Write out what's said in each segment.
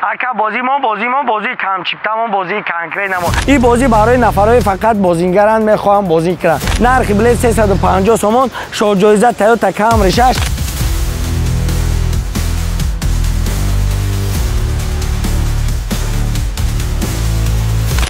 Ака бозӣ мо бозӣ мо бозӣ камчипта мо бозии конкрет намо. Ин бозӣ барои нафарҳои фақат бозингаранд, мехоҳам бозӣ кунанд. Нархи билет 350 сомон, шоҳҷоиза Toyota Camry 6.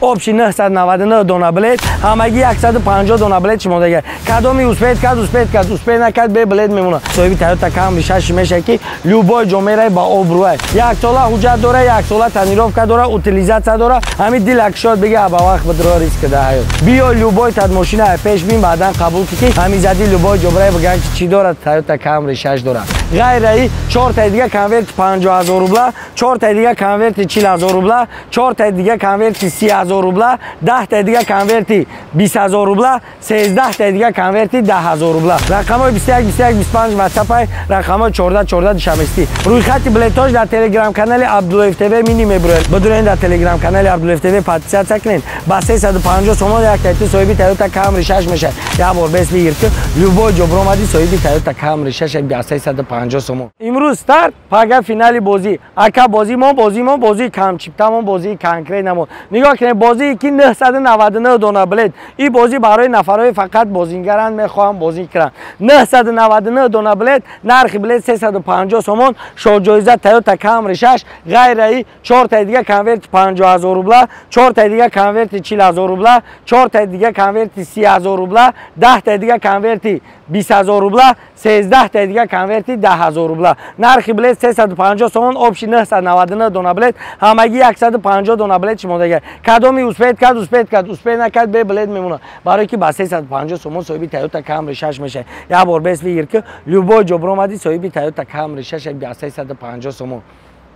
Общий 999 дона билет, ҳамагӣ 150 дона билет шумодага. Кадоми успеет кард, успеет кард, успеет накард, бе билет мемонад. Соҳиби Toyota Camry 6 мешавад, ки любой ҷо меравад ба обрӯай. Як сола ҳуҷҷат дора, як сола тонировка дора, утилизатсия дора. Ҳамин дилак шод бига, ба вақт бидро риск да ҳаёт. Биё любой тад мошина пеш бин, баъдан қабул ки ҳамин зади любой ҷо меравад, биган ки чӣ дорад, Toyota Camry 6 дорад. Ғайраи 4 таи дига конверти 50,000 рубла, 4 таи дига конверти 40,000 рубла, 4 таи дига конверти 30,000 рубла, 10 таи дига конверти 20,000 рубла, 13 таи дига конверти 10,000 рубла. Рақамҳои 21 21 25 WhatsApp, рақамҳои 14 14 душанбести. Рӯйхати билетҳош дар Telegram канали Абдуллоев ТВ мини мебурояд. Бидурен дар Telegram канали Абдуллоев ТВ подписаться кунед. Ба 350 сомон як таи соҳиби Toyota Camry 6 мешавад. Як бор бес бигир ки любой ҷо биромадӣ соҳиби Toyota Camry 6 ба 350 сомон. Имрӯз старт, пага финали бозӣ. Ака бозӣ мо бозӣ мо бозии камчипта мо бозии конкрет намо. Нигоҳ кунед, бозие ки 999 дона билет. Ин бозӣ барои нафарҳои фақат бозингаранд, мехоҳам бозӣ кунанд. 999 дона билет, нархи билет 350 сомон, шоҳҷоиза Toyota Camry 6, ғайраи 4 таи дига конверти 50,000 рубла, 4 таи дига конверти 40,000 рубла, 4 таи дига конверти 30,000 рубла, 10 таи дига конверти 20,000 рубла, 13 таи дига конверти 10,000 рубла. Нархи билет 350 сомон, общий 999 дона билет, ҳамагӣ 150 дона билет шумодага. Кадоми успеет кард, успеет кард, успеет накард, бе билет мемонад. Барои ки ба 350 сомон соҳиби Toyota Camry 6 мешавад. Як бор бес бигир ки любой ҷо биромадӣ соҳиби Toyota Camry 6 ба 350 сомон.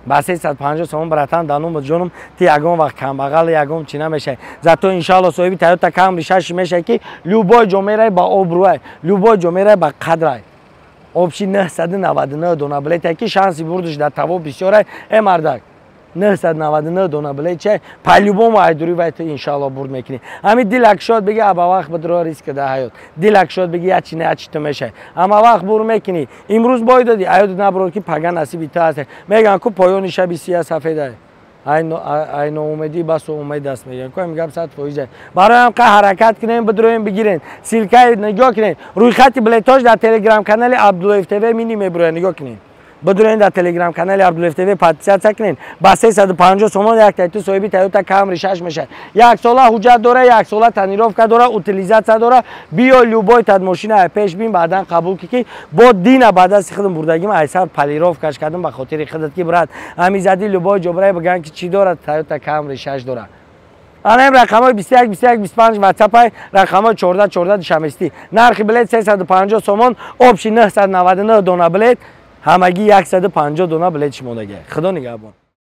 Ба 350 сомон, братан, данум ҷонум, ти ягон вақт камбағал ягон чӣ намешавӣ. Зато иншаалло соҳиби Toyota Camry 6 мешавӣ, ки любой ҷо меравӣ ба обрӯай, любой ҷо меравӣ ба қадрай. Общий 999 дона билет, ки шанси бурдаш дар таво бисёрай. Э мардак, 999 дона билет чай, по-любому айдури вай ту иншаалло бурд мекунӣ. Ҳамин дилак шод биги, аба вақт бидро риск да ҳаёт. Дилак шод биги, я чи не, я чи ту мешавӣ. Ама вақт бур мекунӣ. Имрӯз бой додӣ, аёдат набурд ки пага насиби ту ҳаст. Мегӯянд ку поёни шаби сия сафедай. Ай ноумедӣ басу умед аст, мегӯянд. Ку ҳамин гап 100%. Барои ҳам қа ҳаракат кунем, бидроем бигирен. Ссылкаи нигоҳ кунед. Рӯйхати билетҳош дар Telegram канали Абдуллоев ТВ мини мебурояд, нигоҳ кунед. Бидурен дар Telegram канали Абдуллоев ТВ подписаться кунед. Ба 350 сомон як таи ту соҳиби Toyota Camry 6 мешавад. Як сола ҳуҷҷат дора, як сола тонировка дора, утилизатсия дора. Биё любой тад мошина пеш бин, баъдан қабул ки бо дина ба дасти худам бурдагим, айсар полировкаш кардам ба хотири худат ки брат, ҳамин зади любой ҷо бирай биган ки чӣ дорад, Toyota Camry 6 дорад. Анаем рақамҳои 21 21 25 WhatsApp, рақамҳои 14 14 душанбести. Нархи билет 350 сомон, общий 999 дона билет, ҳамагӣ 150 дона билет шумодага. Худо нигаҳбон.